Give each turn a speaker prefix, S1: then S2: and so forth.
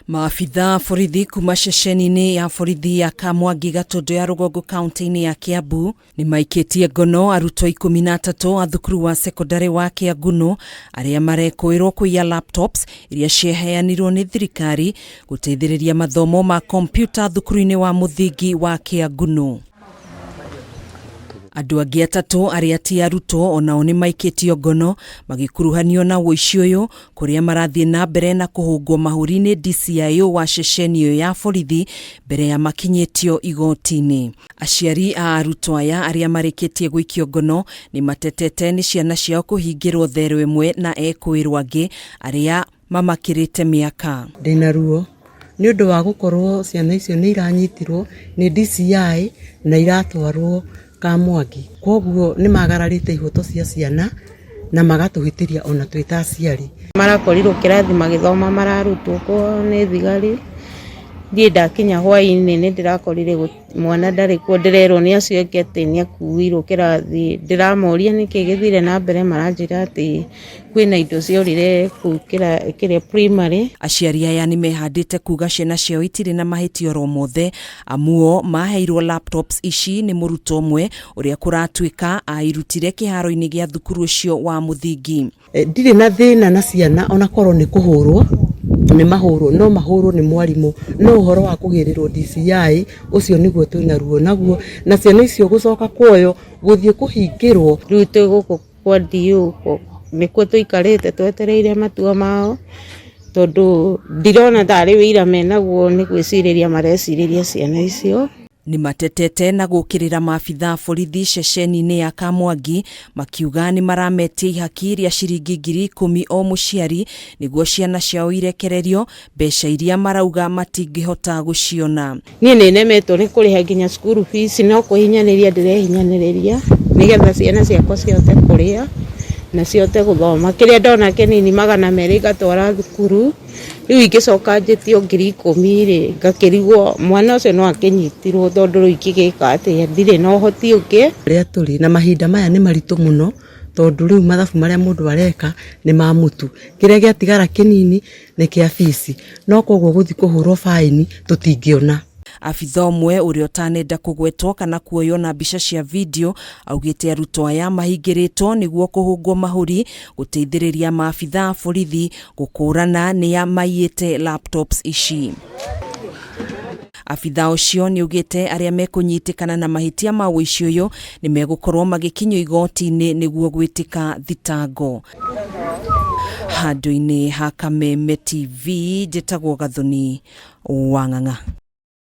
S1: Maabitha borithi kuma ceceni-inĩ ya borithi ya Kamwangi Gatũndũ ya rũgongo kaunti-inĩ ya Kiambu nĩ maikĩtie ngono arutwo 13 a thukuru wa sekondarĩ wa Kĩangunũ arĩa marekũĩrwo kũiya laptops iria ciaheanirwo nĩ thirikari gũteithĩrĩria mathomo ma kompiuta thukuru-inĩ wa mũthingi wa Kĩangunũ. Andũ angĩ atatũ arĩa ti arutwo onao nĩ maikĩtio ngono magĩkuruhanio na ũici ũyũ kũrĩa marathiĩ na mbere na kũhũngwo mahũri nĩ DCIO wa ceceni ĩyo ya borithi mbere ya makinyĩtio igoti-inĩ. Aciari a arutwo aya arĩa marĩkĩtie gũikio ngono nĩ matetete nĩ ciana ciao kũhingĩrwo thero ĩmwe na ekũĩrwo angĩ arĩa mamakĩrĩte mĩaka.
S2: Ndĩna ruo nĩ ũndũ wa gũkorwo ciana icio nĩ iranyitirwo nĩ DCI na iratwarwo Kamwangi. Koguo nĩ magararĩte ihoto cia ciana na magatũhĩtĩria ona twĩ ta aciari.
S3: Marakorirwo kĩrathi magĩthoma mararutwo kwao nĩ thigari. Niĩ ndakinya hwaĩ-inĩ nĩ ndĩrakorire mwana ndarĩ kuo, ndĩrerwo nĩ acio angĩ atĩ nĩ akuirwo kĩrathi. Ndĩramoria nĩkĩ gĩthire na mbere, maranjĩra atĩ kwĩna indo ciorire kũu kĩrĩa primary.
S1: Aciari aya nĩ mehandĩte kuga ciana ciao itirĩ na mahĩtia oro mothe amuo maheirwo laptops ici nĩ mũrutwo ũmwe ũrĩa kũratuĩka airutire kĩharo-inĩ gĩa thukuru ũcio wa mũthingi.
S2: Ndirĩ na thĩna na ciana ona korwo nĩ kũhũrwo nĩ mahũrwo, no mahũrwo nĩ mwarimũ, no ũhoro wa kũgĩrĩrwo DCI ũcio nĩguo twĩna ruo naguo, na ciana icio gũcoka kuoyo gũthiĩ kũhingĩrwo.
S3: Rĩu twĩ gũkũ kwa DU nĩkuo tũikarĩte twetereire matua mao, tondũ ndirona tarĩ wĩira menaguo nĩ gwĩcirĩria marecirĩria ciana icio.
S1: Nĩ matetete na gũkĩrĩra maabitha borithi ceceni-inĩ ya Kamwangi makiuga nĩ marametia ihaki rĩa ciringi 10,000 o mũciari nĩguo ciana ciao irekererio mbeca iria marauga matingĩhota gũciona.
S3: Niĩ nĩ nemetwo nĩ kũrĩha nginya cukuru fees, no kwĩhinyanĩrĩria ndĩrehinyanĩrĩria nĩgetha ciana ciakwa cihote kũrĩa na cihote gũthoma. Kĩrĩa ndona kĩnini 200 ngatwara thukuru, rĩu ingĩcoka njĩtio 10,000 rĩ, ngakĩrigwo mwana ũcio no akĩnyitirwo tondũ rĩu ingĩgĩka atĩa, ndirĩ na ũhoti ũngĩ.
S2: Rĩrĩa tũrĩ na mahinda maya nĩ maritũ mũno tondũ rĩu mathabu marĩa mũndũ areka nĩ ma mũtu, kĩrĩa gĩatigara kĩnini nĩ kĩa bici, no koguo gũthiĩ kũhũrwo baĩni tũtingĩona.
S1: Abitha ũmwe ũrĩa ũtanenda kũgwetwo kana kuoywo na mbica cia video augĩte arutwo aya mahingĩrĩtwo nĩguo kũhũngwo mahũri gũteithĩrĩria maabitha a borithi gũkũrana nĩa maiyĩte laptops ici. Abitha ũcio nĩ augĩte arĩa mekũnyitĩkana na mahĩtia ma ũici ũyũ nĩ megũkorwo magĩkinyio igoti-inĩ nĩguo gwĩtĩka thitango. Handũ-inĩ ha Kameme TV njĩtagwo Gathoni wa Ng'ang'a.